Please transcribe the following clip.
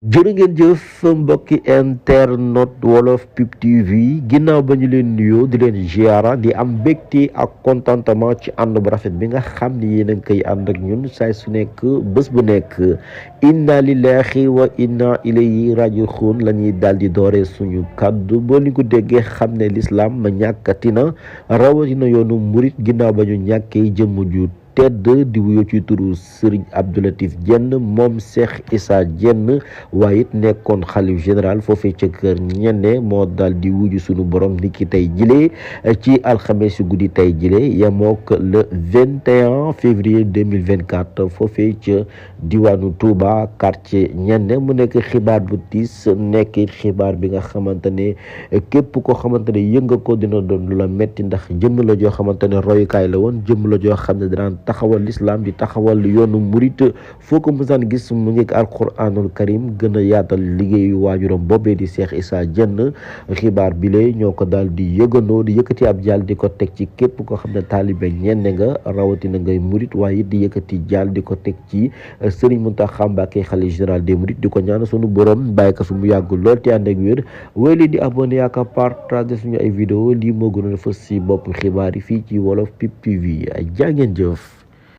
jërë ngeen jëf mbokki internet wolof pub tv ginnaaw ba ñu leen nuyoo di leen ziara di am mbégte ak contentement ci ànd bu rafet bi nga xam ni yéen a ngi koy ànd ak ñun saay su nekk bés bu nekk inna lillahi wa inna ilayhi rajiun la ñuy daal di dooree suñu kàddu boo ni ko déggee xam ne lislaam ma ñàkkatina rawatina yoonu murit ginnaaw ba ñu ñàkkee jëmm ju tedd di wuyoo ci turu Serigne Abdou Latif Diène moom Cheikh Issa Diène waaye it nekkoon xalif général foofee ca kër ñenne moo daal di wuju sunu borom ni ki tey jile ci alxames guddi tey jile yemook le 21 février 2024 foofee ca diwaanu Touba quartier ñenne mu nekk xibaar bu tiis nekk xibaar bi nga xamante ne képp koo xamante ne yënga ko dina doon lu la metti ndax jëmm la joo xamante ne royukaay la woon jëmm la joo xam ne daan taxawal l'islam di taxawal yoonu murit foo ko mësaan gis mu ngi alquranul karim gën a yaatal liggéeyu waajuram boobee di Cheikh Issa Diène xibaar bi lee ñoo ko daal di yëgandoo di yëkkati ab jaal di ko teg ci képp koo xam ne taalibe ñenne nga rawatina ngay murit waaye di yëkkati jaal di ko teg ci Serigne Mountakha Mbacké xalifa général des mourides di ko ñaan sunu borom bàyyi ko fi mu yàgg lool te ànd ak wér wéy li di abonné ak partage suñu ay vidéo lii moo gënoon a fës ci bopp xibaar yi fii ci Wolof Pub TV jaa ngeen jëf